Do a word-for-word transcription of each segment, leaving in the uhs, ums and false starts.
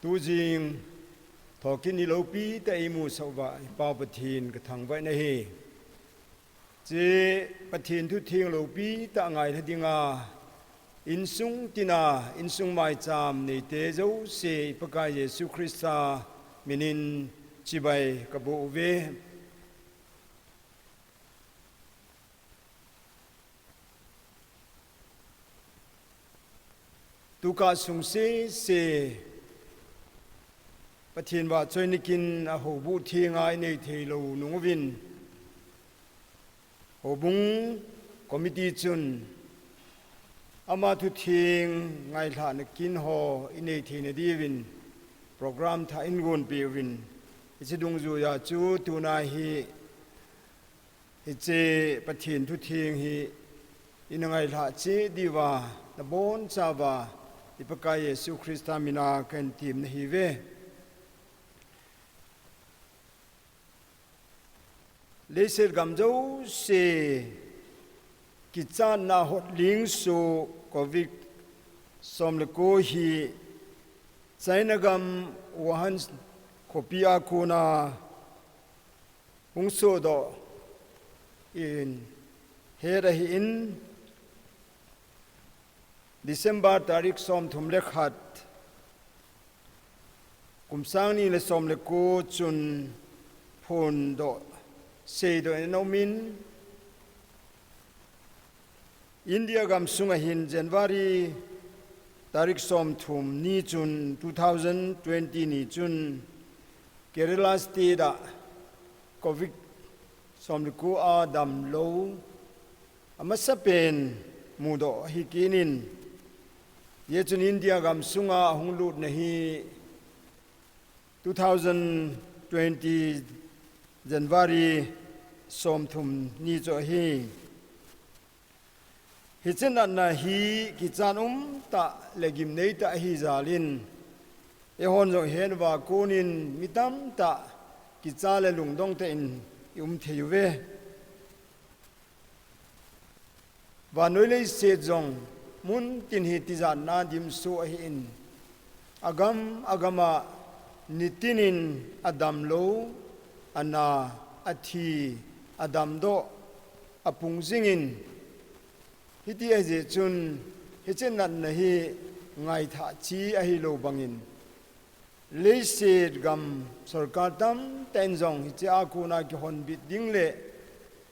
Tujing thokit ni lopi tah eimusah uva, i Pa Pathen kathangvah in ahi. Hiche Pathen thutheng lopi tah ngailha dinga, insung tina, insung maicham neite jouse, i Pakai Jesu Christa minin chibai kaboh uve. Tukah sung sese, Pathen vahchoina kin a houbung thenga inei theilou nung uvin, houbung committee chun ama thutheng ngailhahna kin ho inei theina diuvin program thah eigonpeh uvin, hiche dungjuiya chu tuna hi hiche Pathen thutheng hi ina ngailhah cheh diuva, nabonchauva, i Pakai Jesu Christa mina kahin temna ahiuve. Leiset gam jouse kichatna hotling soh Covid som le ko hi China gam Wuhan khopi a kona hung sohdoh in het ahin, December tarik somthum le khat, kum sang ni le som le ko chun phondoh, seidoh in aumin, India gamsunga hin January tarik somthum ni chun, two thousand twenty ni chun, Kerala state a Covid som le ko a damlou amasapen mudoh ahi kit in, hijeh chun India gamsunga ahung lutna hi two thousand twenty January somthum ni chu ahi. Hiche natna hi kichat umtah le gimneitah ahi jal in, eihon jong hiche a konin mi tamtah kichat le lungdong tah in i um thei uve. Vannoi leiset jong muntin hi tijatna dimsoh ahin, agam agam a nitin in adamlou, ana, athi, adamdoh, apung jingin, hiti ahijeh chun hiche natna hi ngaithah cheh ahilou bangin, leiset gam sorkar tamtah in jong hiche a kona kihonbit ding le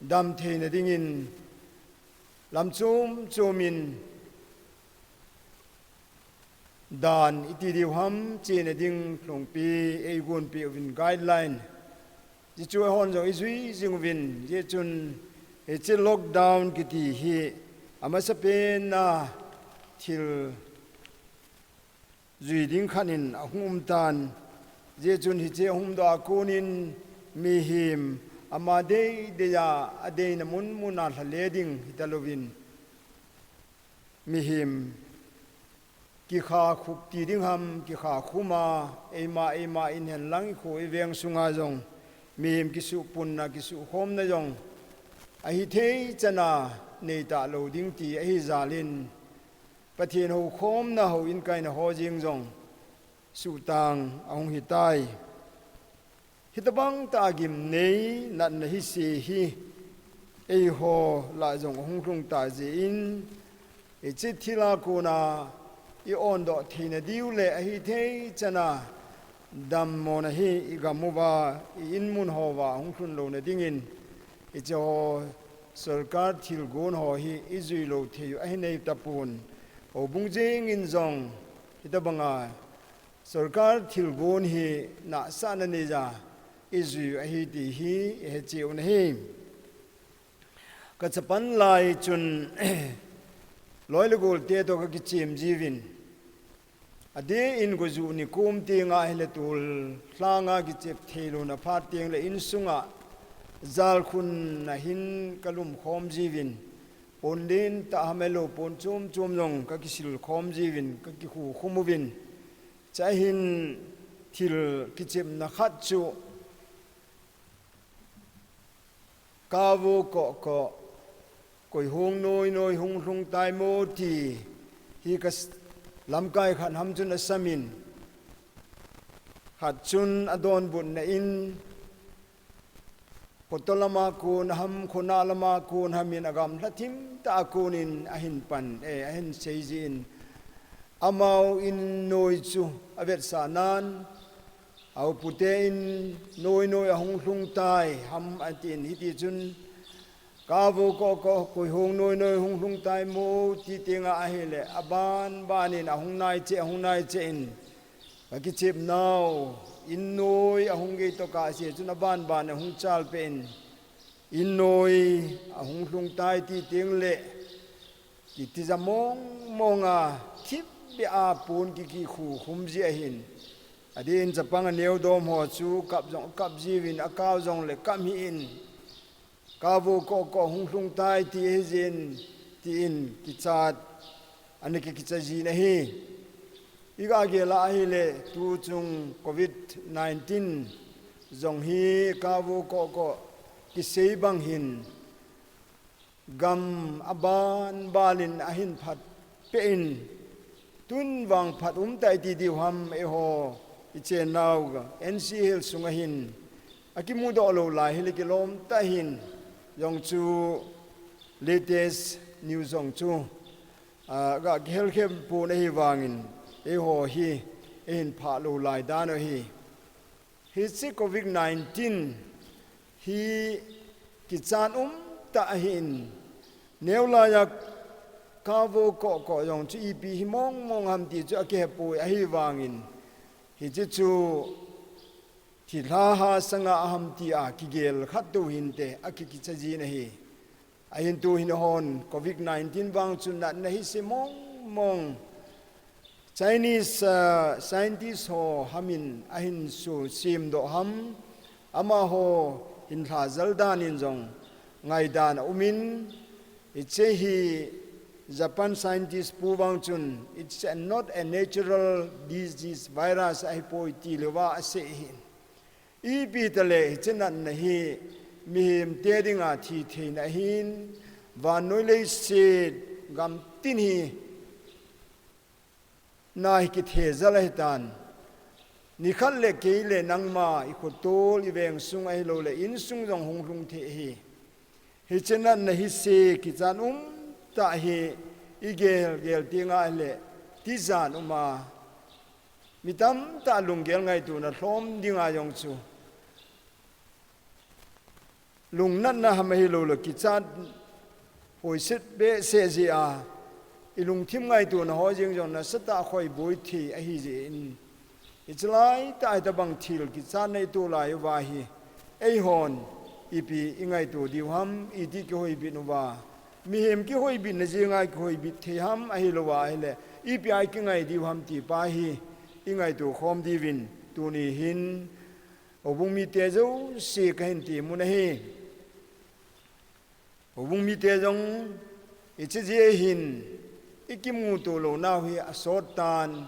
damtheina dingin lam chom chom in dan iti diu ham chena ding lhungpi eigonpeh uvin guideline. Hichu eihon jong ijui jing uvin, hijeh chun hiche lockdown kiti hi amasapen a thil jui ding khat in ahung um tan. Hijeh chun hiche ahung doh a konin mihem ama deidei a, adeina mun mun a lhale ding hitalouvin, mihem kikha khup ti ding ham, kikha khum a, eima eima in hen lang ikho iveng sunga jong mihem kisuhpunna, kisuhkhomna jong ahithei chan a neita lou ding ti ahi jal in, Pathen houkhomna, houin kaina ho jeng jong suhtang ahung hitai. Hitobang tah a gimnei natna hise hi eiho lah jong ahung lhung ta jeh in, hiche thil a kona i ondoh theina diu le ahithei chan a dammona hi i gam uva, i inmun ho uva hung lhun louna dingin, hiche ho sorkar thilgon ho hi ijui lou thei u ahi nei tapon. Houbung jeng in jong hitobang a sorkar thilgon hi nahsahna nei a ijui u ahi ti hi ihet cheh u ahi. Ka chapang lai chun loi le gol te toh ka kichem jiuvin, adeh in gojuh nikum teng a hile tol lhang a kichep thei louna phat teng le insunga jalkhun a hin ka lumkhom jiuvin, pon lentah ham ahilou pon chom chom jong ka kisil khom jiuvin, ka kikhu khum uvin. Chuin thil kichepna khat chu Kavo koh koh, koi hung noi noi hung lhung tai mo ti hi ka s-, lamkai khat ham chun asam in, Khat chun adonbutna in, kotol lama kon ham, khonung lama kon ham in agamla thim tah a kon in ahin pan, eh, ahin seijin. Amau in noi chu avetsah nan, aupute in noi noi ahung lhung tai ham atin, hiti chun, Kavo ko ko, koi hung noi noi hung lhung tai mo, ti tenga ahile, aban ban in ahung nai che, ahung nai che in, ka kichep nau, in noi ahung gei to ka se, chun aban ban ahung chal pe in, in noi ahung lhung tai ti teng le, kiti ja mong mong a, thip be a pon ki ki khu khum ji ahin. Adin chapang aneo dom ho chu kap jong, kap ji vin akau jong le kap hi in. Kavo ko ko hung lhung tai ti hi jin, ti in kichat, ani ki kicha jin ahi. Iga gel a ahile tu chung covid nineteen jong hi kavo ko ko kisei bang hin gam aban ban in ahin phat pe in tun vang phat um tai ti diu ham eiho i chen nau ga N C Hills sunga hin akimu doh lou lai hi le kilom ta hin jong chu latest news jong chu, ah, ga kihel khem pon ahi vangin eiho hi eihin phah lou lai dan ahi. Hiche covid nineteen hi kichat um ta ahin, neo laiya kavo ko ko jong chu ipi hi mong mong ham ti chu akihe poi ahi vangin, hiche chu thilha ha sanga aham ti a kigel khat to hinte aki kicha jin ahi. Ahin tu hin hon covid nineteen vang chu natna hi se mong mong. Chinese, ah, scientist ho hamin ahin su sim doh ham, amaho hin lha jal dan in jong ngai dan a um in, hiche hi Japan scientist pu vang chun, it's a, not a natural disease virus ahi poi ti lou va asei hin. Ipi ta le hiche natna hi mihem te dinga thi theina ahin, vannoi leiset gam tin hi na hi kithe jal ahi tan. Nikhat le kei le nangma i khotol i veng sung ahi lou le insung jong hung lhung thei hi. Hiche natna hi se kichat um ta hi i gel gel ti ngai le ti jan um a. Mi tamtah lunggel ngaituna lhom dinga jong chu lungnatna ham ahi lou le kichat hoiset behseh jeh a i lungthim ngaituna ho jeng jong nasatah a khoi boi thei ahi jeh in, hiche laitah a hitabang thil kichatna i toh lai uva hi eihon ipi i ngaito diu ham, iti kihoibit uva, mihem kihoibitna jenga kihoibit thei ham ahi lou va ahile ipi a i kingai diu ham ti pa hi i ngaito khom diuvin tuni hin houbung mite jouse kahin ti mun ahi. Houbung mite jong hiche jeh hin i kimuto lou nau hi asot tan.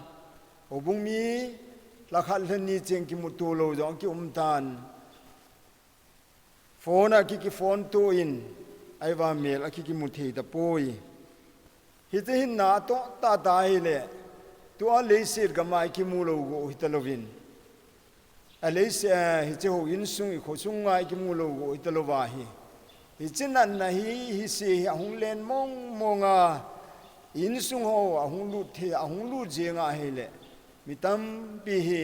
Houbung mi lha khat lha ni cheng kimuto lou jong ki um tan. Phone a ki ki phone to in, ahi vang mel a ki kimu thei ta poi. Hiche hin na toh tah tah ahile, tua leiset gam a i kimu lou go hita louvin. A leiset, eh, hiche houin sung i khosung a i kimu lou go hita lou va hi. Hiche natna hi, hi se hi ahung len mong mong a, insung ho ahung lut thei, ahung lut jeng ahile, mi tampi hi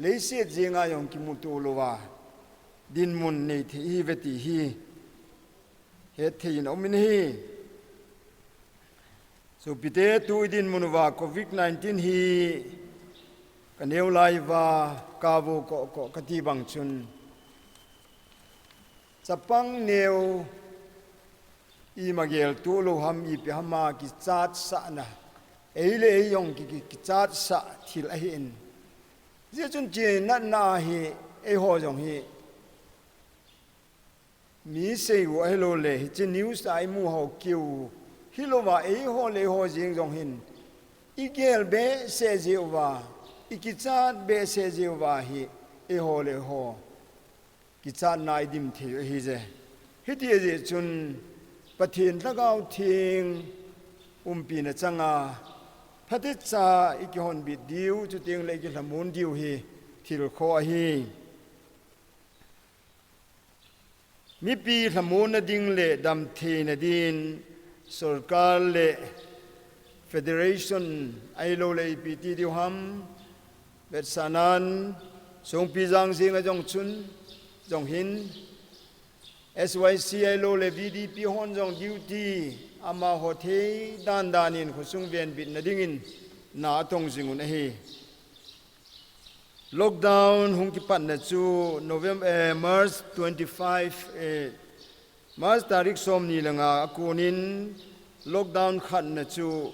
leiset jeng a jong kimuto lou va dinmun nei thei hi ve ti hi het thei in a um in ahi. Sopite, tu i dinmun uva covid nineteen hi ka neo lai uva ka vo ko ko ka ti bang chun, chapang neo ima gel tu lou ham ipi ham a kichatsahna, ei le ei jong ki, ki, kichatsah thil ahi in. Jeh chun chinatna hi eiho jong hi mi sei u ahi lou le, hiche news a i mu ho kiu hi lou va, eiho le eiho jeng jong hin i gel behseh jeh uva, i kichat behseh jeh uva hi eiho le eiho kichatna i dim thei u ahi je. Hiti jeh chun Pathen Lhagao Theng umpina changa phatecha i kihonbit diu, chuteng le i kilhamon diu hi thil kho ahi. Mipi lhamonna ding le damtheina din sorkar le federation ahilou le ipi ti diu ham, vetsahnan Songpi Jang jeng a jong chun jong hin S Y C ahilou le V D P hon jong duty amaho thei dan dan in khosung venbitna dingin na atong jing un ahi. Lockdown hung kipatna chu November, eh, March twenty-five, eh, March tarik somni le nga a konin lockdown khatna chu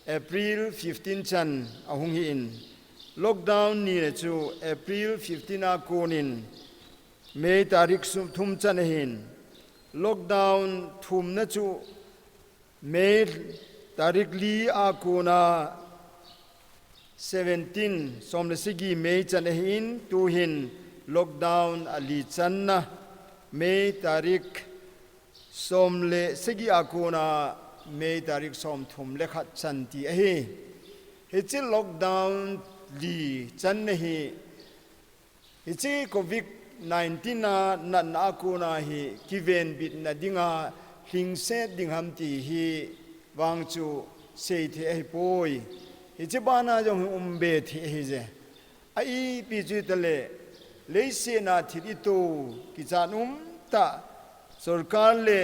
April fifteen chan ahung hi in, lockdown nina chu April fifteen a konin May tarik sum-, thum chan ahin, lockdown thumna chu May tarik li a kona seventeen, som le sagi May chan ahin, tuhin lockdown ali channa May tarik som le sagi a kona May tarik somthum le khat chan ti ahi. Hiche lockdown li channa hi, hiche covid nineteen a natna a kona hi kivenbitna dinga lhingset ding ham ti hi vang chu seithei ahipoi. Hiche bana jong hi umbe thei ahi je. A ipi chu itale, leiset a thil ito kichat umtah, sorkar le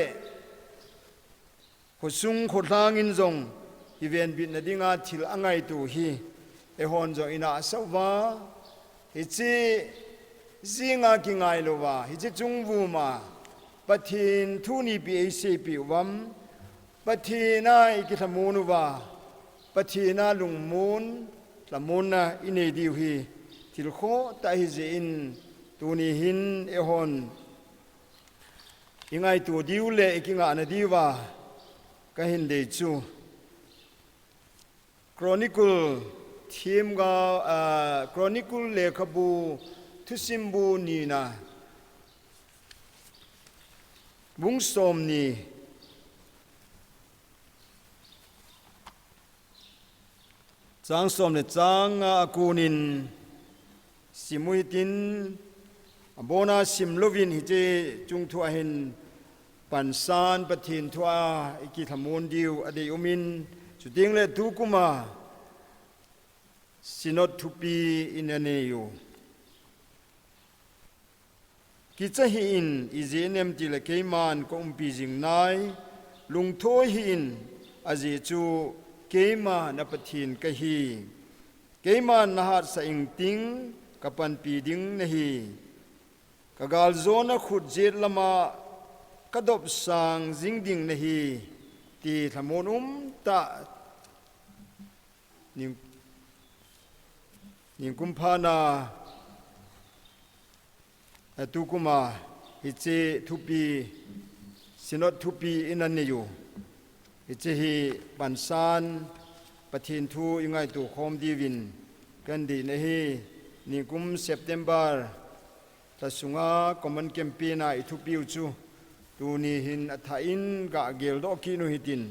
khosung kholhang in jong kivenbitna dinga thil angaito hi eihon jong ina asah uva, hiche jinga kingai louva, hiche chungvuma Pathen thu nipi eiseipeh uvam, Pathen a ikilhamon uva, Pathen a lungmon, lhamonna inei diu hi thil khoh tah ahi jeh in, tuni hin eihon ingaito diu le ikingahna diuva kahin dei chu Chronicle themgao, ah, Chronicle lekhabu thusimbu nina, bung somni, chang som le chang nga a konin sim u hitin, abona sim louvin hiche chungthu a hin pansan Pathen thu a ikilhamon diu adei umin, chuteng le tukuma Synod thupi ina nei u. Kicha hih in, ijeh inem itile keiman ka umpi jing nai, lungthoi hih in, ajeh chu keima na Pathen kahi. Keiman na hatsah ingting, ka panpi ding nahi. Ka galjona khut jet lama ka dopsang jing ding nahi, ti lhamon umtah ning, ningkum phat na, eh, tukuma hiche thupi, Synod thupi ina nei u. Hiche hi pansan Pathen thu ingaito khom diuvin kahin deina ahi. Ningkum September lha sunga Common Campaign a ithupiu chu tuni hin athah in gah geldoh kit u hitin,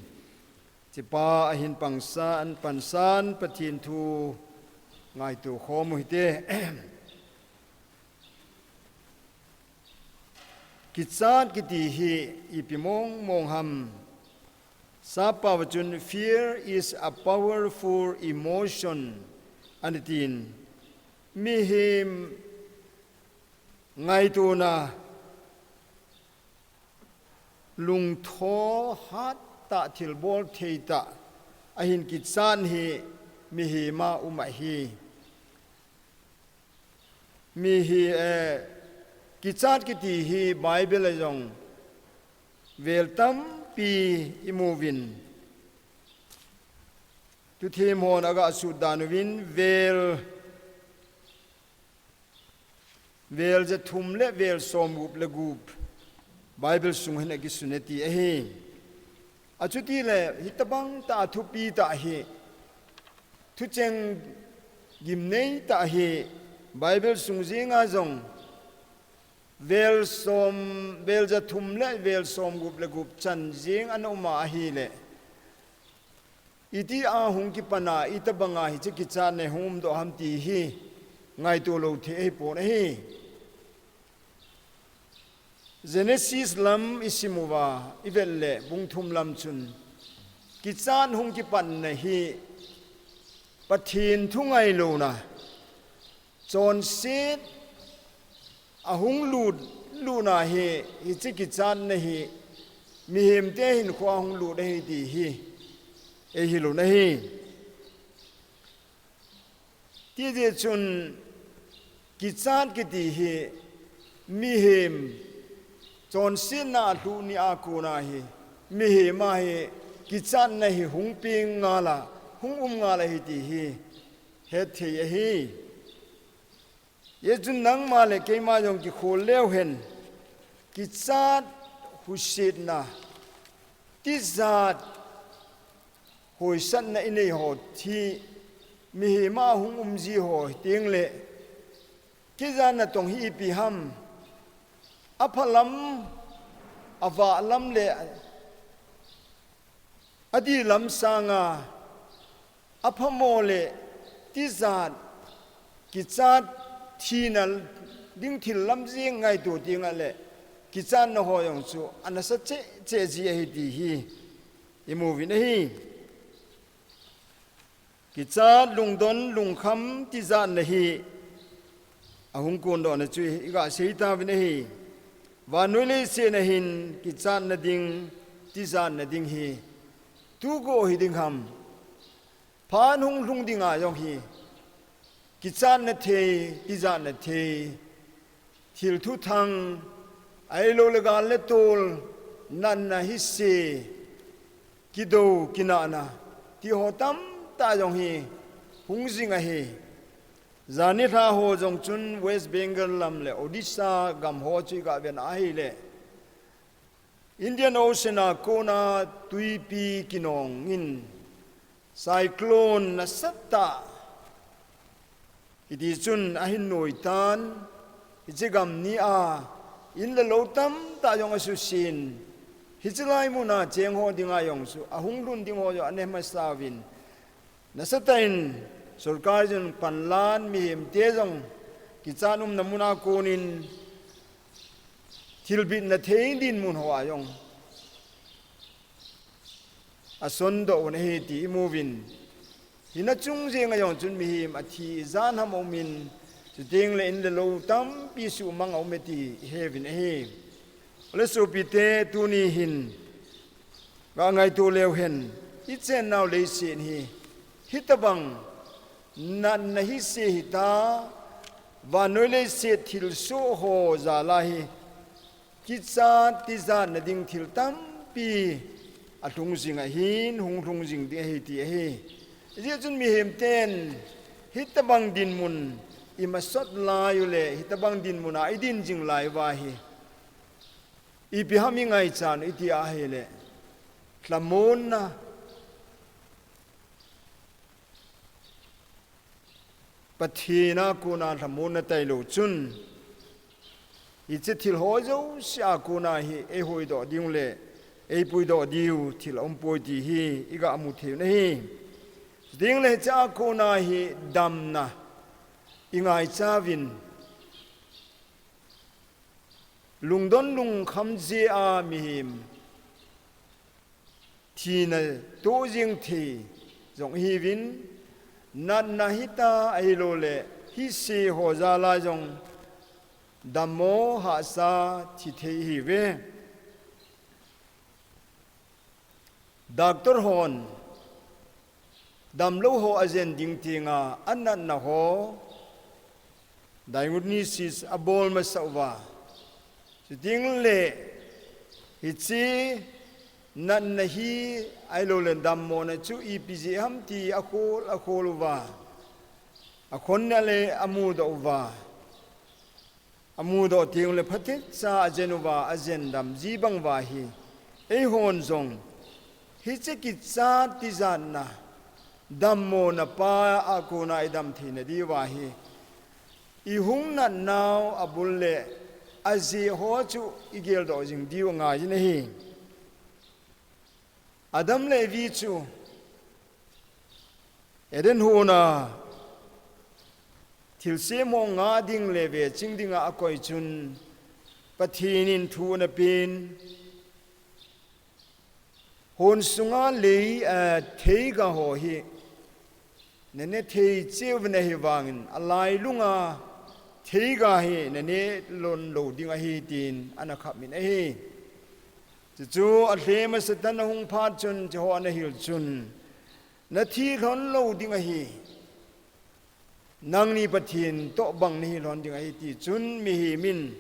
hichepa a hin pangsan, pansan Pathen thu ngaito khom u hite. Kichat kiti hi ipi mong mong ham? Sappao a chun, "Fear is a powerful emotion," ana tin. Mihem ngaitona lungtho hat tah, thilbol thei tah a hin kichat hi mihem a um ahi. Mi hi, eh, kichat kiti hi Bible a jong vel tampi imu uvin. Thuthiem hon aga sut dan uvin vel, vel ja thum le vel som gup le gup Bible sung hin akisun e ti ahi. Achuti le, hitabang tah a thupi tah hi, thucheng gimnei tah hi, Bible sung jenga jong, vel som, vel ja thum le vel som gup le gup chan jeng ana um a ahile, iti a hung kipan a, itabang a hiche kichat nei hung umdoh ham ti hi, ngaito lou thei ahipon ahi. Genesis lam isim uva, ivet le bung thum lam chun, kichat hung kipatna hi Pathen thu ngailouna, chonset ahung lut, lutna hi, hiche kichatna hi, mihemte hinkhoa hung lut ahi ti hi, eihil u ahi. Tijeh chun kichat kiti hi mihem chonsetna alhuh nia kona hi, mihem a hi kichatna hi hung peng ngal a, hung um ngal ahi ti hi hetthei ahi. Hijeh chun nangma le keima jong kikhol leu hen, kichat husetna, tijat hoisatna inei ho thi, mihem a hung umji ho hiteng le, kichat natong hi ipi ham, apha lam, avah lam le adih lam sanga, aphamo le tijat, kichat thina ding thil lam jeng ngaito teng le, kichatna ho jong chu anasa cheh cheh ji ahi ti hi imu uvin ahi. Kichat, lungdon, lungkham, tijatna hi ahung kondohna chu iga sei tauvin ahi. Vannoi leiset a hin kichatna ding, tijatna ding hi tu koi hi ding ham. Phat hung lhung dinga jong hi kichatna thei, tijatna thei, thil thuthang, ahilou le gal le tol, natna hise, kido, kinahna, ti ho tamtah jong hi hung jing ahi. Janhi lha ho jong chun West Bengal lam le Odisha gam ho chu iga vet ahile, Indian Ocean a kona twipi kinong in, cyclone nasatah, hiti chun ahin noi tan, hiche gam nia in le lou tamtah jong asusen, hiche lai muna cheng ho dinga jong chu ahung lhun ding ho jong ane masa uvin, nasatah in sorkar jong panlan, mihemte jong kichat umna muna konin thilbitna thei dinmun hoa jong asondoh u ahi ti imu uvin, hina chung jenga jong chun mihem athi ijat ham aumin, chuteng le in le lou tampi suhmang aume ti iheuvin ahi. Ole sopite, tuni hin ga ngaito leu hen, ichennau leiset hi hitabang natna hise hita, vannoi leiset thilsoh ho jal a hi kichat tijatna ding thil tampi alhung jing ahin, hung lhung jing ding ahi ti ahi. Hijeh chun mihemten hitabang dinmun imasot lai u le hitabang dinmun a idin jing lai uva hi ipi ham ingaichan u iti ahile, lhamonna, Pathen a kona lhamonna tailou chun, hiche thil ho jouse a kona hi eihoidoh diu le eipuidoh diu thil aumpoi ti hi iga mu thei u ahi. Chuteng le hiche a kona hi damna ingaicha uvin, lungdon lungkham jeh a mihem thina toh jeng thei jong ihiuvin, natna hita ahilou le hise ho jal a jong dammo hahsa thi thei ihiuve. Doctor hon damlou ho ajen ding tenga anatna ho diagnosis abol masa uva, chuteng le hiche natna hi ahilou le dammona chu ipi jeh ham ti akhol akhol uva, akhonna le amudoh uva, amudoh teng le phatecha ajen uva, ajen dam ji bang uva hi, eihon jong hiche kichat tijatna, dammona pa a kona idam theina diuva hi, ihung natnau abul le ajeh ho chu igeldoh jing diu angai jin ahi. Adam le Evi chu Eden hon a thilsem ho nga ding le veching dinga akoi chun Pathen in thu ana pen. Hon sunga lei, eh, theiga ho hi nane thei cheh uvin ahivangin alailunga theiga hi nane lon lou ding ahi tin ana khapmin ahi. Chuchu alhem a Satan ahung phat chun, hiche ho ana hil chun, nathi lhon lou ding ahi. Nangni Pathen toh bang nahi lhon ding ahi ti chun mihem in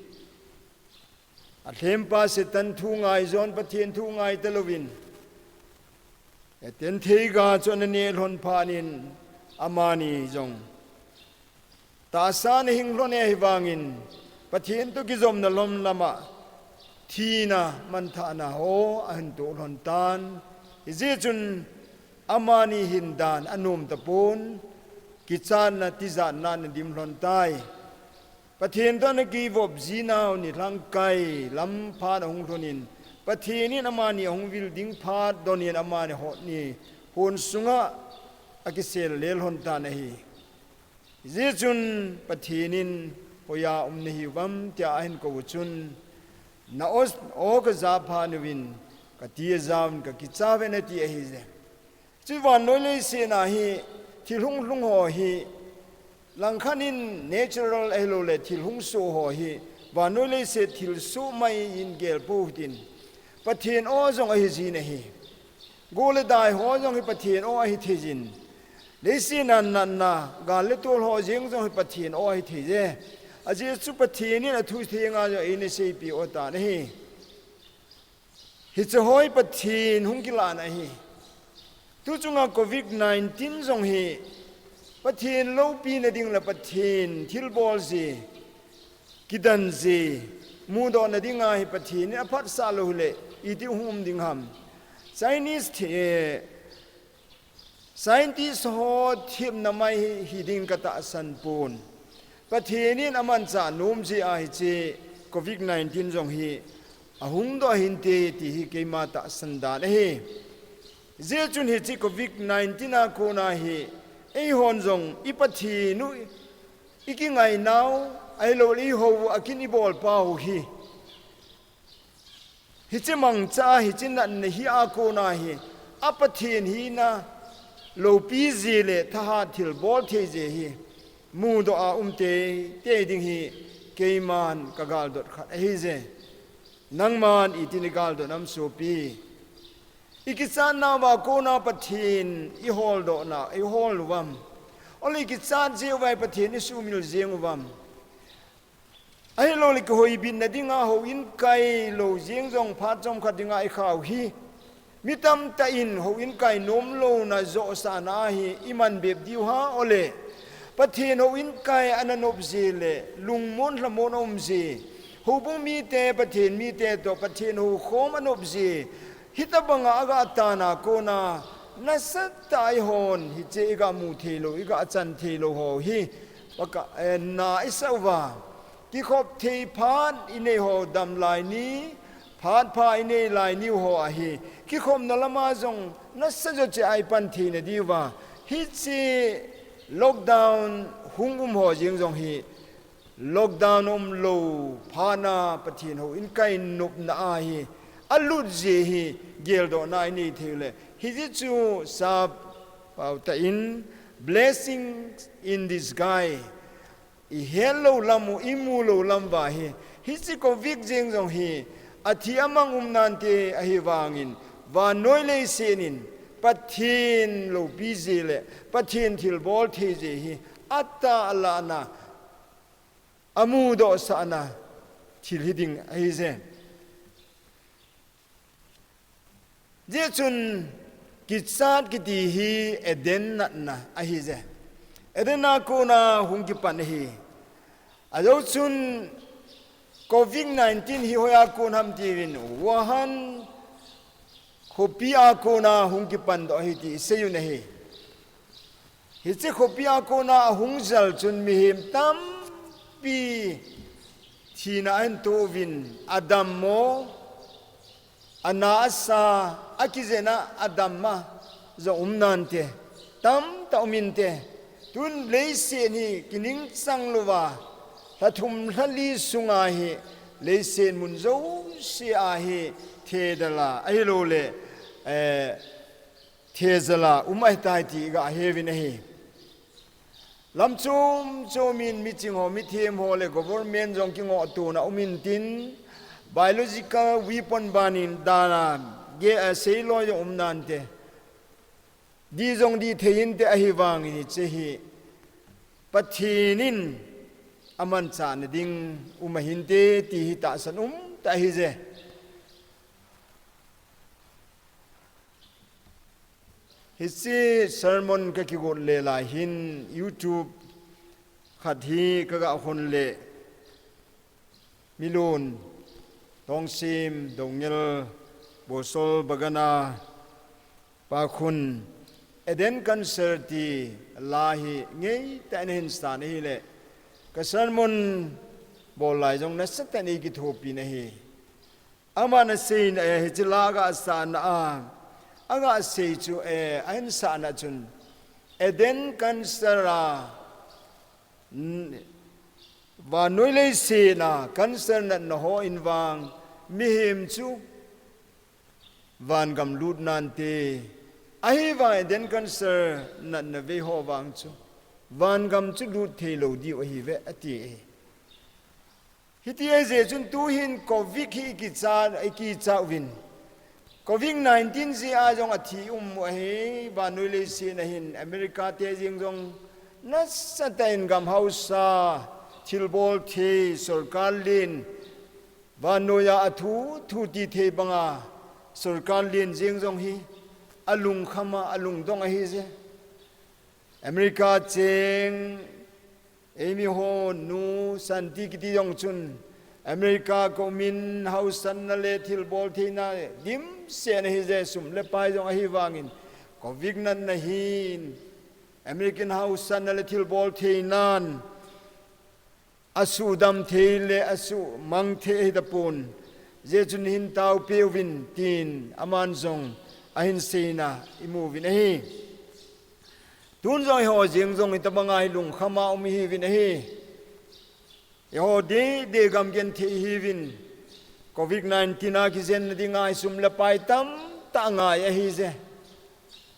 alhempa Satan thu ngai jong Pathen thu ngai talouvin, Eden theiga chu ana neh lhon phat in amani jong tahsa ana hing lhon e, ahivangin Pathen toh kijopna lom lama thina manthahna ho ahin toh lhon tan. Hijeh chun amani hin dan anom tapon, kichatna tijatna ana dim lhon tai. Pathen toh ana kivop jinau ni lhangkai lam phat ahung lhon in, Pathen in amani ahung vil ding phat don in amani hot ni hon sunga akisel lel lhon tan ahi. Hijeh chun Pathen in, hoiya um nahiu vem tia ahin kou chun, na o, o kajah phat uvin, kati ajaovin kakicha uve ati ahije. Chu vannoi leiset a hi thil hung lhung ho hi langkhat in natural ahilouleh thil hung soh ho hi vannoi leiset thil soh mai in gel pou hitin, Pathen o jong ahi jin ahi. Go le dai ho jong hi Pathen o ahi thei jin. Leiset a natna, gal le tol ho jeng jong hi Pathen o ahi thei je. Ajeh chu Pathen in athu thenga jong eina seipeh o tan ahi. Hiche ho hi Pathen hung kilahna ahi. Tu chunga covid nineteen jong hi Pathen loupina ding le Pathen thilbol ji, kidan ji, mudohna dinga hi Pathen in aphatsah lou hile, iti hung um ding ham. Chinese thi, eh, scientist ho themna mai hi, hi ding katahsan pon. Pathen in amanchah nom jeh a hiche covid nineteen jong hi ahung doh hinte ti hi keima tahsan dan ahi. Hijeh chun hiche covid nineteen a kona hi eihon jong i Pathen u i kingainau, ahilouleh i hou u akin i bolpau hi, hiche mangcha, hiche natna hi a kona hi, a Pathen hina loupi ji le thahat thilbol thei ji hi mudoh a um teitei ding hi keiman kagaldot khat ahi je. Nangman itin i galdot nam sopi? I kichatnauva kona Pathen i holdohna, i hol uvem? Ole i kichat jeh uva Pathen i sumil jeng uvem? Ahilouleh kihoibitna dinga houin kai lou jeng jong phat chomkhat dinga i khau hi. Mi tamtah in houin kai nom louna johsahna hi i man bep diu ham ole? Pathen houin kai ana nop ji le lungmon lhamon a um ji. Houbung mite, Pathen mite toh Pathen houkhom a nop ji. Hitobanga aga tana kona nasatah a eihon hiche i ga mu thei lou, i ga chan thei lou ho hi, Pakai, eh, na i sa uva, kikhop thei phat i nei ho dam lai ni, phat pha i nei lai niu ho ahi. Kikhopna lama jong nasa jo cheh a i pan theina diuva, hiche lockdown hung um ho jeng jong hi, lockdown um lou phat na Pathen houin kai nopna a hi alut ji hi geldohna i nei thei u le. Hiche chu sap pau tah in blessing in disguise. I het lou lam u, i mu lou lam uva hi, hiche covid jeng jong hi, athi amang um nante ahivangin, vannoi leiset in, Pathen loupi ji le, Pathen thilbol thei ji hi, atah a alahna, amudohsahna, thil hi ding ahi je. Hijeh chun kichat kiti hi Eden natna ahi je. Eden a kona hung kipan ahi. Ajou chun covid nineteen hi hoiya kon ham tiuvin Wuhan khopi a kona hung kipan doh ahi ti i sei u ahi. Hiche khopi a kona ahung jal chun mihem tampi thina ahin to uvin, adam mo, ana asa, akijena adam ma jong um nante, tamtah um inte. Tun leiset hi kining chang louva, lha thum lha li sunga hi leiset mun jouse a hi thedal a, ahilouleh, eh, thejal a um ahitai ti ga heuvin ahi. Lam chom chom in miching ho, mithem ho le government jong kingoh tona um intin, biological weapon ban in dan a, ge, eh, seiloi jong um nante. Di jong di thei inte, ahivangin hiche hi Pathen in amanchahna ding um ahinte ti hi tahsan um tah ahi je. Hiche sermon ka kigot le lai hin YouTube khat hi ka ga hon le, Milun, Tongsim, Dongel, Bosol, Bagana, Pakhun, Eden Cancer ti la hi ngeitah in ahin san ahile, ka sermon bol lai jong nasatah in eikithopi na hi. Aman asei na, eh, hiche la aga san na a, aga sei chu, eh, ahin san na chun, Eden Cancer a, n-, vannoi leiset a cancer natna ho in vang, mihem chu vangam lut nante, ahivang Eden Cancer natna vei ho vang chu vangam chu lut thei lou diu ahi ve, ati e. Hiti ahi jeh chun tuhin covid hi i kicha, i kicha uvin. Covid nineteen jeh a jong athi um u ahi, vannoi leiset a hin America te jeng jong nasatah in gam hausa, thilbol thei, sorkar len, vannoi a athu thu ti thei banga sorkar len jeng jong hi alungkham a, alungdong ahi je. America cheng, eimi ho nu Santi kiti jong chun, America kom in hausatna le thilbol theina dimset ahi je, sum le pai jong ahivangin, covid natna hin American hausatna le thilbol theinan asuhdam thei le asuhmang thei ahi tapon, hijeh chun hin taopeh uvin tin aman jong ahin seina i mu uvin ahi. Tun jong eiho jeng jong hitabanga hi lungkham a um ihiuvin ahi. Eiho deh deh gam genthei ihiuvin, covid nineteen a kijenna dinga hi sum le pai tamtah angai ahi je.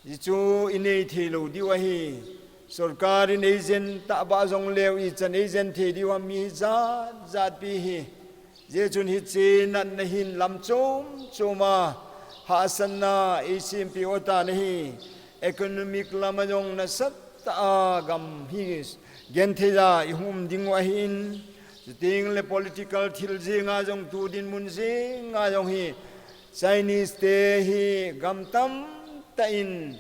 Hichu inei thei lou diu ahi. Sorkar in eijen tahbeh jong leu ichan eijen thei diu ham, mi jat jat pi hi. Hijeh chun hiche natna hin lam chom chom a hahsatna eisempeh u atan ahi. Economic lam a jong nasatah a gam hi genthei a ihung um ding u ahin, chuteng le political thil jeng a jong, tu dinmun jeng a jong hi Chinese te hi gam tamtah in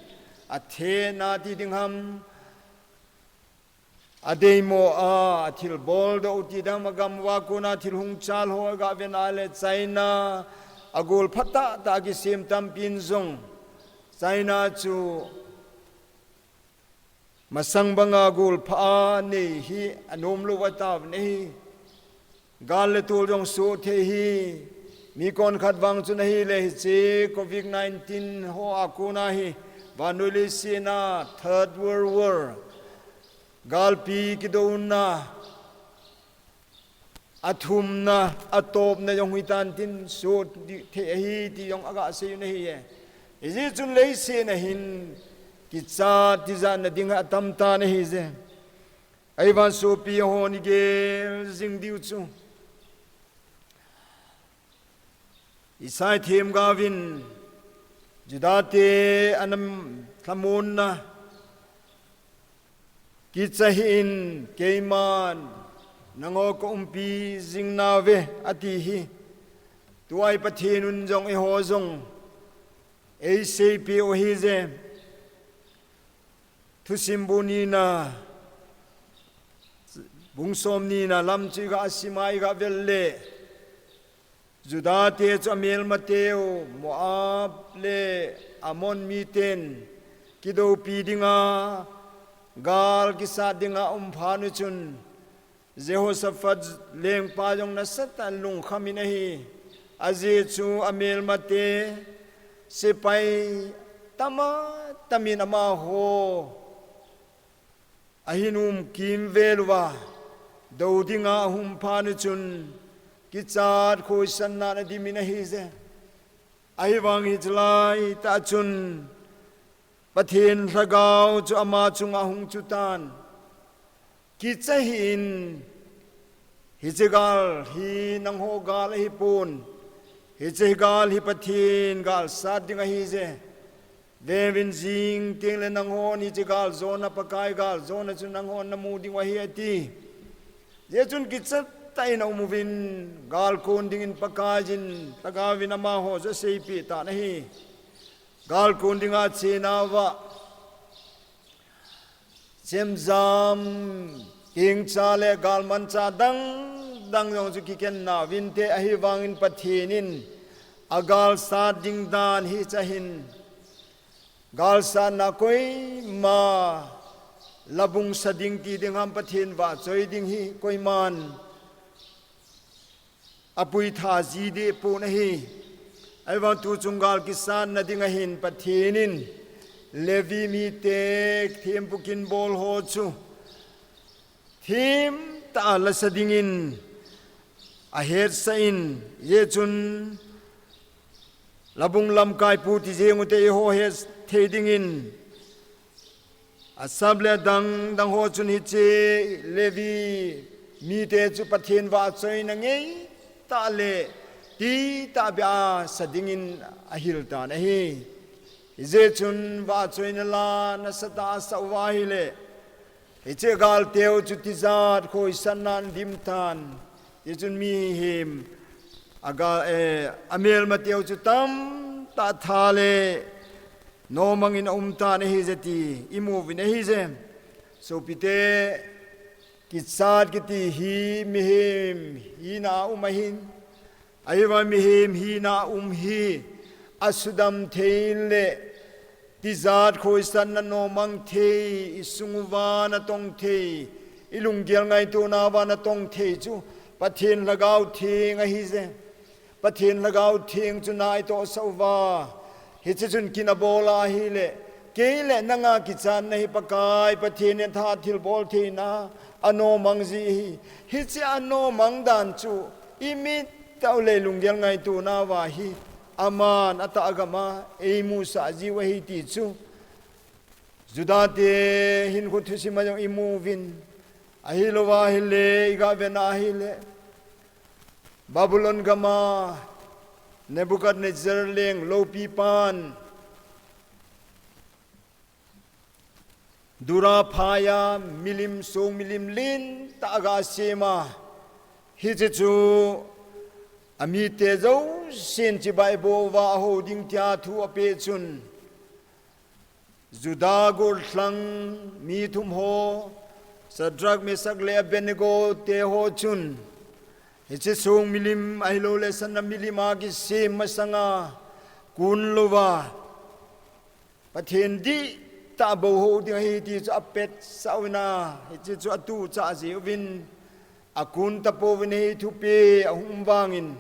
athena ti ding ham, adeimo a, athilbol doh u ti ding ham, agam uva kona thil hung chal ho aga ven a le China agol phatah tah kisem tampin jong China chu masang banga golpha a nei hi anom lou atauvin ahi. Gal le tol jong soh thei hi. Mi konkhat vang chun ahile hiche covid nineteen ho a kona hi vannoi leiset a Third World War, galpi kidouna, athumna, atopna jong hitan tin, soh thei ahi ti jong aga sei u ahi e. Hijeh chun leiset a hin kicha tijatna ding atam tan ahi je. Ahivangin sopi ho, igel jing diu chu Isaiah themgaovin Juda te ana lhamonna kicha hih in, keiman nangho kaumpi jing nauve, ati hi. Tua hi Pathen un jong eiho jong eiseipeh u ahi je. Thusim bu nina, bung som nina lam chu iga sim a iga vel le, Juda te chu amelmateu, Moab le Ammon miten kidoupi dinga, gal kisat dinga aum phat u chun, Jehoshaphat lengpa jong nasatah in lungkham in ahi. Ajeh chu amelmate, sepai tama tamin amaho ahin um kimvel uva, dou dinga ahung phat u chun, kichat khoisan nan adimin ahije. Ahivang hichelai tah chun, Pathen Lhagao chu ama chunga ahung chutan. Kicha hih in, hiche gal hi nangho gal ahipon. Hiche gal hi Pathen gal sat ding ahije. Veuvin, jing tengle nanghon hiche gal jona, Pakai gal jona chu nanghon namu diu ahi, ati. Hijeh chun kichat tah in aum uvin, gal kon dingin Pakaiyin Lhagaovin amaho chu aseipeh tan ahi. Gal kon dinga ache nauva, chemjam, kengcha le galmanchah dang dang jong chu kiken nauvinte, ahivangin Pathen in agal sat ding dan hiche hin, gal satna koima labung sa ding ti ding ham, Pathen vahchoi ding hi koiman apui tha ji deh pon ahi. Ahivang tuchung gal kisatna ding ahin Pathen in Levi mite thempu kin bol ho chu themtah a lasa dingin ahetsah in, hijeh chun labung lamkai pu ti jeng ute, eiho het thei dingin Asap le adang dang ho chun hiche Levi mite chu Pathen vahchoina ngeitah le titah beh a sa dingin ahil tan ahi. Hijeh chun vahchoina la nasatah a asa uva ahile, hiche galte u chu tijat khoisan nan adim tan. Hichun mihem aga, eh, amelmate u chu tamtah tha le nomang in aum tan ahije ti imu uvin ahije. Sopite, kichat kiti hi mihem hina a um ahin, ahivang mihem hina a um hi asudam thei le tijat khoisan na nomang thei, isung uva natong thei, ilunggel ngaito nauva natong thei chu Pathen Lhagao Theng ahije. Pathen Lhagao Theng chu na itohsah uva, hiche chun kin abol ahile, kei le nanga kichatna hi Pakai Pathen in atha thilbol theina anomang ji ahi. Hiche anomang dan chu imit tah u le ilunggel ngaito nauva hi aman atah gam a eimusah jiu ahi ti chu Juda te hinkho thusim a jong imu uvin, ahilouva ahile, iga vet na ahile, Babylon gam a Nebuchadnezzar leng loupi pan Dura phaiya milim, song milim lentah aga sem a, hiche chu amite jousen chibai bol uva aho ding tia thu apeh chun, Juda gollhang mi thum ho, Shadrach, Meshach le Abednego te ho chun, hiche song milim ahilouleh sana milim a kisem masanga kun louva, Pathen dihtah bou ho ding ahi ti chu apetsah uvin a, hiche chu atuhchah jeh uvin, akun tapouvin ahi, thupeh ahung um vangin.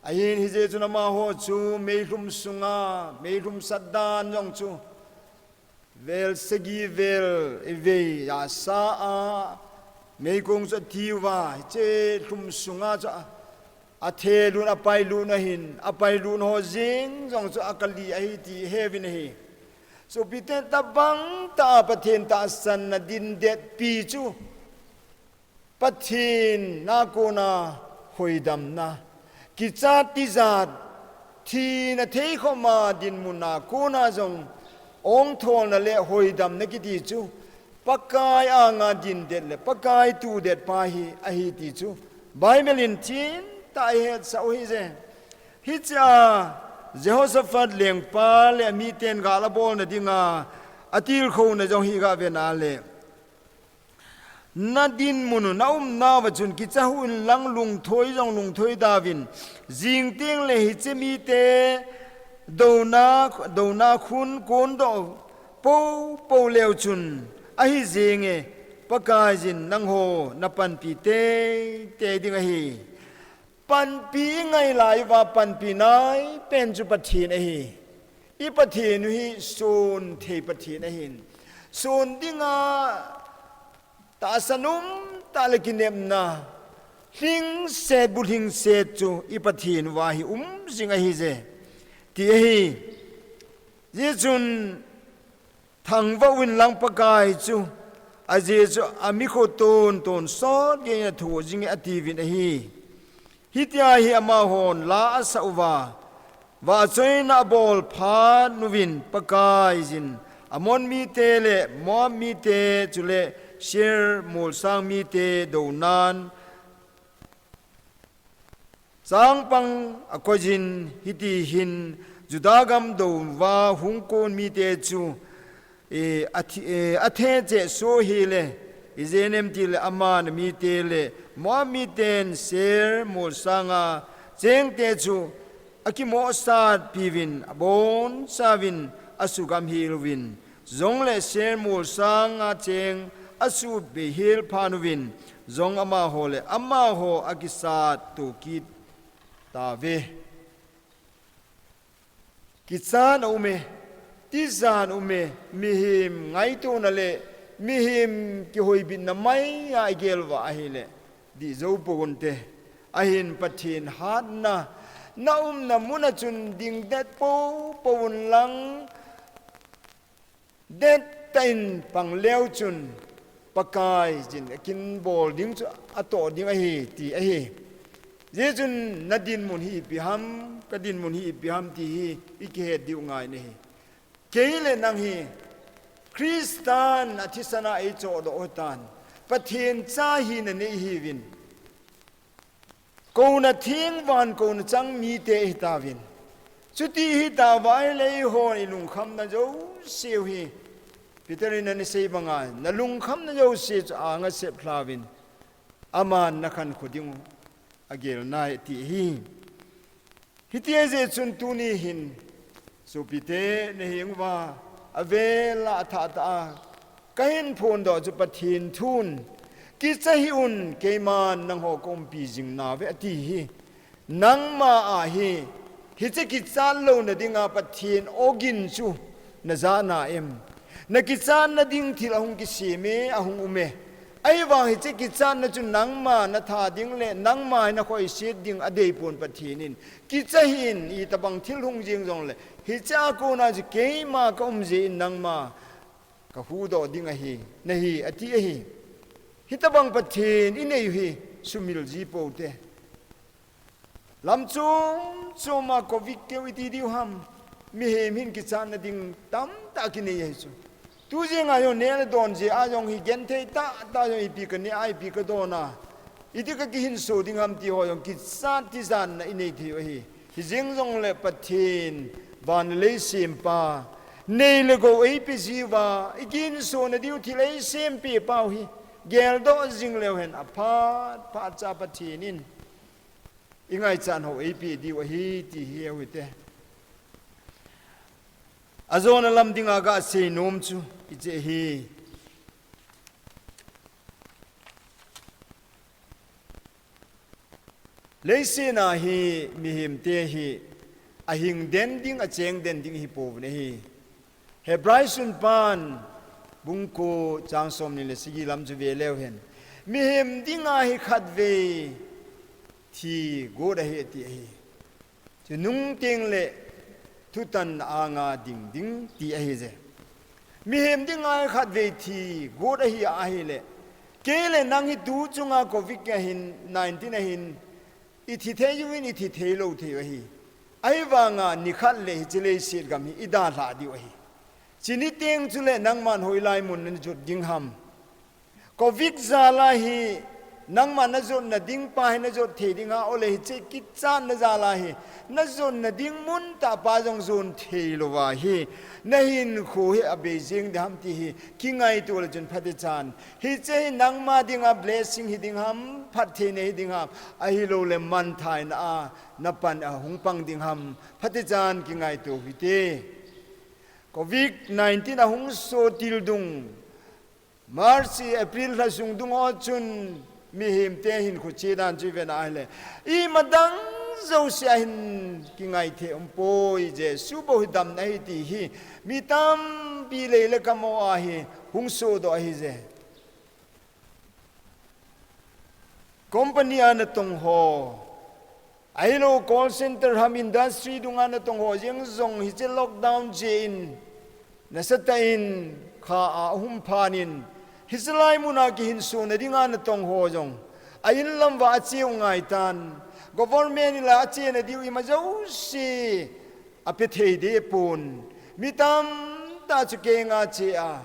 Ahin hijeh chun amaho chu meilhum sunga, meilhum sat dan jong chu vel sagi vel ivei asa a, meikong chu ati uva, hiche lhum sunga chu a, athe lut, apai lut ahin, apai lut ho jeng jong chu akali ahi ti heuvin ahi. Sopite, tabang tah a Pathen tahsan na dindet pi chu Pathen a kona hoidamna, kichat tijat, thina theikhoma dinmun a kona jong ongtholna le hoidamna kiti chu Pakai anga dindet le Pakai tuhdetpa hi ahi ti chu Bible in thimtah a ihetsah u ahije. Hichea Jehoshaphat lengpa le amiten gal abolna dinga atilkhouna jong hi ga vet na le, na dinmun u, na umnauva chun kicha hih un lang lungthoi jong lungthoi da uvin, jing tengle hiche mite douna, douna khun kondoh poupou leu chun ahi jenge, Pakaiyin nangho na panpi teitei ding ahi. Panpi ingai lai uva panpi naipen chu Pathen ahi. I Pathen u hi son thei Pathen ahin, son dinga tahsa nom tah le kinepna, lhingset bulhingset chu i Pathen uva hi um jing ahi je, ti ahi. Hijeh chun thangvah uvin lang Pakai chu, ajeh chu ami khoton ton sot geiyin athoh jing e atiuvin ahi. Hitia hi amahon la asah uva, vahchoina abol phat uvin Pakaiyin Ammon mite le Moab mite chule Seir molsang mite dounan changpang akoiyin, hiti hin Juda gam dou uva hung kon mite chu, eh, athi-, eh, athe cheh soh hih le, ijeh inem itile aman amite le Moab miten Seir molsanga chengte chu akimohsat piuvin, abonchauvin asugam hel uvin, jongle Seir molsanga cheng asubei hel phat uvin, jong amaho le amaho akisat to kit tauve. Kichat aume, tijat aume, mihem ngaitona le mihem kihoibitna maiya igel uva ahile, dih jou pouvinte. Ahin Pathen hatna na umna muna chun dingdet poupou unlang, dettah in pang leu chun Pakaiyin akin bol ding chu atoh ding ahi, ti ahi. Hijeh chun na dinmun hi ipi ham, ka dinmun hi ipi ham ti hi ikihet diu ngai ahi. Kei le nang hi Christan athisana eichohdoh u hitan, Pathen cha hina nei ihiuvin. Kouna theng van kouna chang mite ihitauvin. Chuti ihitauva ahile eihon ilungkhamna jouseu hi, Peter in anasei banga, nalungkhamna jouse chu angasep lhauvin, aman nakhankho dingu agel nai ati ahi. Hitia jeh chun tuni hin, sopite, nahenguva avela athahtah a kahin phondoh chu Pathen thun, kicha hih un, keiman nangho kaumpi jing nauve ati hi. Nangma a hi, hiche kichat louna dinga Pathen ogin chu naja na em? Nakichatna ding thil ahung kisem e, ahung um e. Ahivang hiche kichatna chu nangma natha ding le nangma hi nakhoiset ding adeipon Pathen in. Kicha hih in, itobang thil hung jeng jongle, hiche a kona chu keima kaum jeh in nangma kahuhdoh ding ahi, nahi, ati ahi. Hitobang Pathen inei u hi sumil ji poute. Lam chom choma Covid keu iti diu ham. Mihem hin kichatna ding tamtah kinei ahi chu. Tujing a jong neh le don jeh a jong hi genthei tahtah jong ipi kaneh a, ipi kadon a, iti kakihinso ding ham ti ho jong kichat tijatna inei thei u ahi. Hijeng jongle Pathen van le lei sempa, nei le gou eipe jiuva, ikihinsona diu thil eisempeh pau hi geldoh jing leu hen aphat phatcha Pathen in ingaichat ho eipeh diu ahi ti hi heu hite. Ajona lam dinga gasei nom chu hiche ahi. Leiset a hi mihemte hi ahing den ding, acheng den ding ihipouvin ahi. Hebrai sunpan bung ko chang somni le sagi lam chu ve leu hen, mihem dinga hi khatvei thi got ahi ati ahi. Chunung tengle thutanna anga ding ding ti ahije. Mihem dinga hi khatvei thi got ahi ahile, kei le nang hi tu chunga Covid ahin, nineteen ahin, ithi thei uvin, ithi theilou thei u ahi. Ahivanga nikhat le hiche leiset gam hi idalhah diu ahi. Chuni teng chule nangman hoilai mun najot ding ham? Covid jal a hi nangma najotna ding pa hi najot thei ding ham, ole hiche kichatna jal a hi najotna ding mun tah pa jong jon theilouva hi nahinkho hi abei jeng ding ham ti hi kingaito le chun phatechan, hiche hi nangma dinga blessing hiding ham, phattheina hiding ham, ahiloule manthaina a napan a hung pang ding ham, phatechan kingaito hite. Covid nineteen ahung so til dung, March, April lha sung dung ho chun mihemte hinkho che dan chu iven ahile, ima dang jouse a hin kingaithei umpoi, Jesu bou hi damna ahi ti hi mi tampi lei le kam ho a hi hung sodoh ahije. Company a natong ho, ahilou call center ham industry dunga natong ho jeng jong hiche lockdown jeh in, nasatah in kha a ahung phat in, hiche lai muna kihinso nadinga natong ho jong, a in lam uva acheu ngaitan, government in la achena diu ima jouse, ape thei deh pon, mi tamtah chu kei nga che a,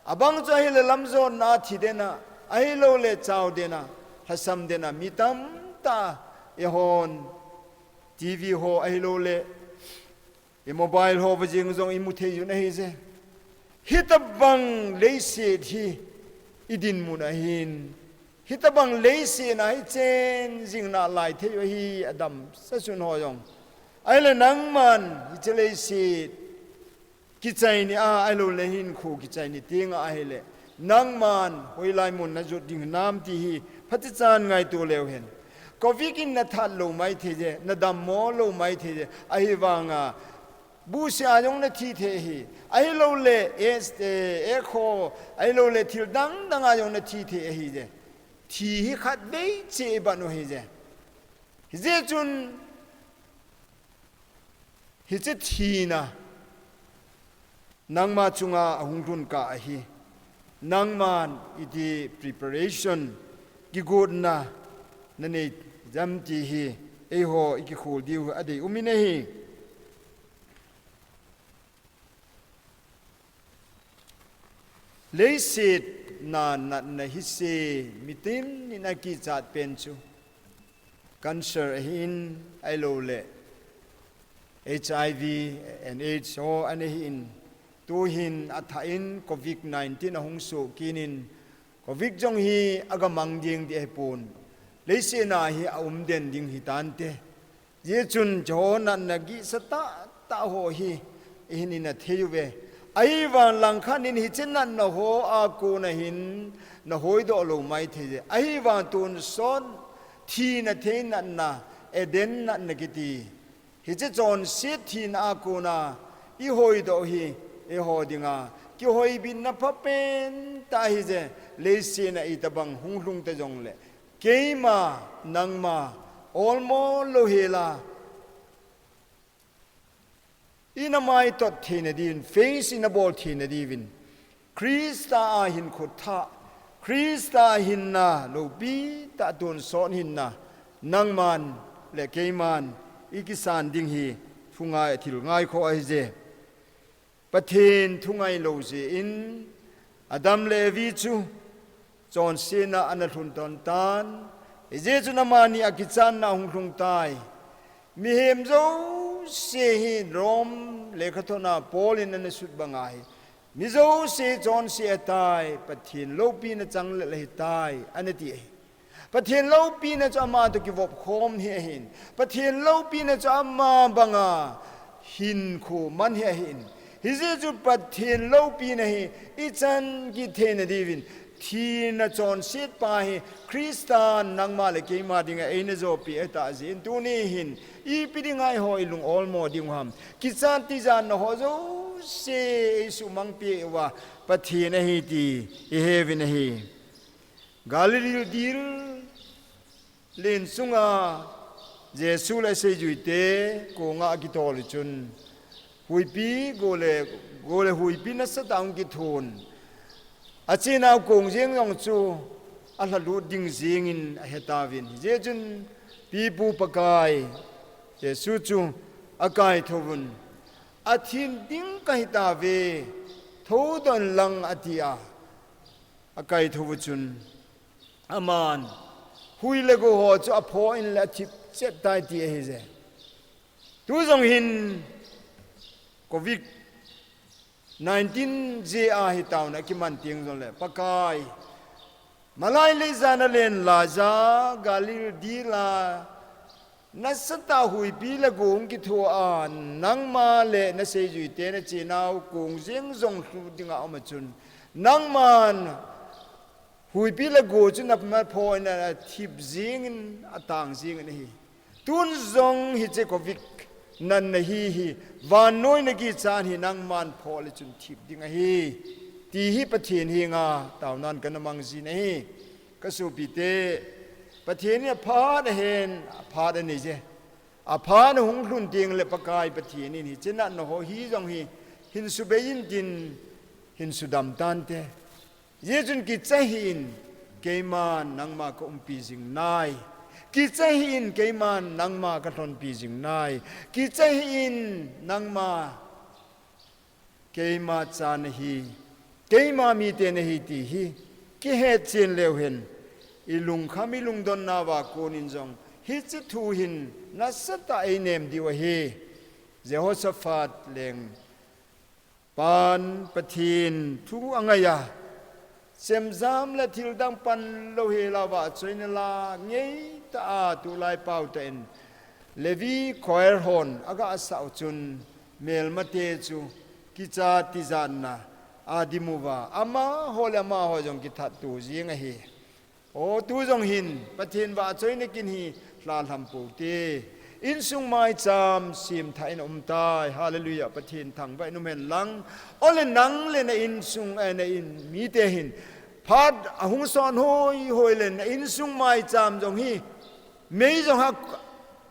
abang chu ahile lamjotna a thi den a, ahilouleh chau den a, lhasam den a, mi tamtah eihon, TV ho ahilouleh, i mobile ho uva jeng jong imu thei u ahi je. Hitobang leiset hi idinmun ahin, hitobang leiset a hi chen jing nalai thei u ahi, adamsa sun ho jong. Ahile nangman hiche leiset kichai ni a, ahilouleh hinkho kichai ni teng a ahile, nangman hoilai mun najot ding hinam ti hi phatechan ngaito leu hen. Covid in nathat lou maithei je, nadammo lou maithei je, ahivanga buhse a jong nathi thei ahi, ahilouleh, es, eh, ekho, ahilouleh thil dang dang a jong nathi thei ahi je. Thi hi khatvei cheh iban u ahi je. Hijeh chun, hiche thina nangma chunga ahung lhun kah ahi. Nangman iti preparation, kigotna nanei dem ti hi eiho ikikhol diu adei um in ahi. Leiset na natna hise, mitin in akichat pen chu cancer ahin, ahilouleh HIV and AIDS ho ana hin, tuhin athah in Covid nineteen ahung soh kit in, Covid jong hi agamang ding ding ahipon, leiset na hi aum den ding hitante. Hijeh chun hiche ho natna gihsa tahtah ho hi ihin ina thei uve. Ahivang langkhat in hiche natna ho a kona hin nahoidoh lou maithei je. Ahivang tonsot thina thei natna, Eden natna kiti, hiche chonset thina a kona ihoidoh hi eiho dinga kihoibitna phapen tah ahi je. Leiset na itobang hung lhung ta jongle, keima, nangma, olmo louhela, ina maitot theina diuvin, face ina bol theina diuvin, Christa a hinkho thah, Christa hinna loupitah tonsot hinna, nangman le keiman ikisan ding hi thungai, thil ngaikhoh ahi je. Pathen thu ngailou jeh in Adam le Evi chu chonsetna ana lhun ton tan. Hijeh chun amani akichatna ahung lhung tai. Mihem jouse hi Rom lekhathot na Paul in ana sut banga hi, mi jouse chonse ahitai, Pathen loupina changlel ahitai, ana ti ahi. Pathen loupina chu ama toh kivop khom hi ahin. Pathen loupina chu ama banga hinkho man hi ahin. Hijeh chun Pathen loupina hi ichan kit theina diuvin, thina chonset pa hi Christan nangma le keima dinga eina jopi ahitah jeh in tuni hin ipi dinga eiho ilung olmo diu ham. Kichat tijatna ho jouse eisumang peh uva Pathen ahi ti iheuvin ahi. Galilee dil len sunga Jesu le aseijuite konga akitol chun, huipi go le, go le huipi nasatah a hung kithon, achenau kong jeng jong chu alhalut ding jengin ahetauvin. Hijeh chun pipu Pakai Jesu chu akaithouvun, athi ding kahitauve, thoudoh inlang atia, akaithou u chun, aman hui le go ho chu aphoh in le athip chet tai ti ahi je. Tu jong hin Covid nineteen jeh a hi taona kiman teng jongle, Pakai, malai le jan a len laija Galilee dila nasatah huipi le go hung kitho a, nangma le naseijuite nachenau kong jeng jong lhu dinga um a chun, nangman huipi le go chu naphoh in athip jengin atang jengin ahi. Tun jong hiche Covid natna hi hi, vannoi nakichat hi nangman phoh le chun thip ding ahi, ti hi Pathen henga taonan kana mang jin ahi. Kasopite, Pathen in aphat ahen, aphat anei je. Aphat ahung lhun teng le Pakai Pathen in hiche natna ho hi jong hi hin subei intin, hin sudam tante. Hijeh chun kicha hih in, keiman nangma ka umpi jing nai. Kicha hih in, keiman nangma ka lhonpi jing nai. Kicha hih in, nangma keima cha nahi, keima mite nahi ti hi kihet chen leu hen, i lungkham, i lungdonnauva konin jong hiche thu hin nasatah a einem diu ahi. Jehoshaphat lengpan Pathen thu angai a, chemjam le thildang pan lou hela vahchoina la ngeitah a tulai pau tah in Levi choir hon aga sah u chun, melmate chu kichat tijatna a dim uva, amaho le amaho jong kithat to jing ahi. O, tu jong hin Pathen vahchoina kin hi lhalham pou te. Insung maicham semthah in um tai. Hallelujah. Pathen thangvah in um hen lang. O le nang le na insung, eh, na in mite hin phat ahung son hoihoi le na insung maicham jong hi mei jong ha,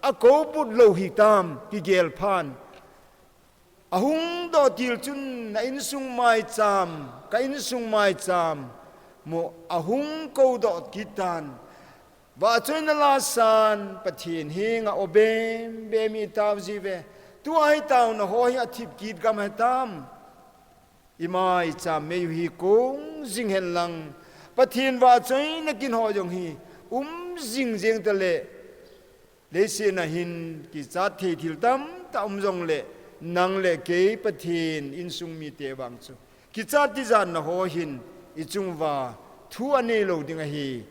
akou put lou hitam, kigel phan. Ahung doh til chun na insung maicham, ka insung maicham, mo ahung kou doh kit tan. Vahchoina la san, Pathen henga o bem bem i tao jiuve. Tua hi taona ho hi athip kit gam hitam. I maicham mei u hi kong jing hen lang, Pathen vahchoina kin ho jong hi um jing jeng ta le, leiset a hin kichat thei thil tamtah um jong le, nang le kei Pathen insung mite vang chu kichat tijatna ho hin i chung uva thu anei lou ding ahi.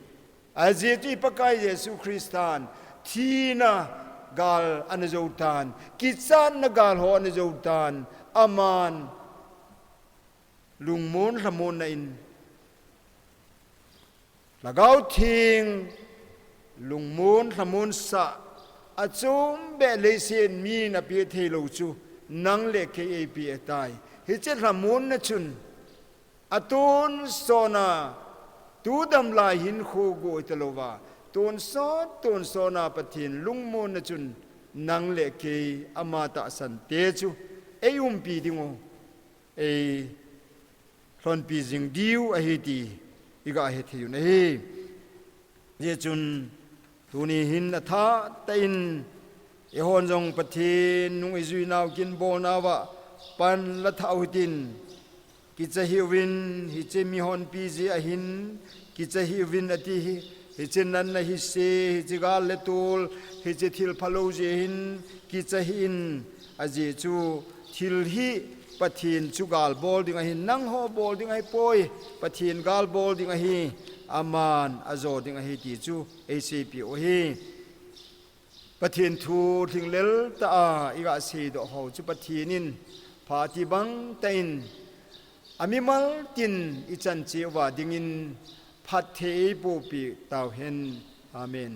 Ajeh chu i Pakai Jesu Christan thina gal ana jou tan, kichatna gal ho ana jou tan, aman lungmon lhamonna in, Lhagao Theng lungmon lhamon sah, achom beh leiset min apeh thei lou chu nang le kei eipeh ahitai. Hiche lhamonna chun atonsot a, tu dam lai hin kho goi ta louva, tonsot tonsot a Pathen lungmonna chun nang le kei ama tahsan te chu ei umpi ding u, ei lhonpi jing diu ahi ti i ga hethei u ahi. Hijeh chun tuni hin athah tah in eihon jong Pathen nung i jui nau kin bol nauva pan la thah u hitin, kicha hih uvin, hiche mi honpi jeh ahin kicha hih uvin ati hi, hiche natna hi se, hiche gal le tol, hiche thil phalou jeh hin kicha hih in, ajeh chu thil hi Pathen chu gal bol ding ahin, nangho bol ding ahipoi, Pathen gal bol ding ahi, aman ajo ding ahi ti chu ei seipeh u ahi. Pathen thu lhinglel tah a i ga seidoh ho chu Pathen in phat tibang tah in amimal tin i chan cheh uva dingin phatthei eiboh peh tauhen. Amen.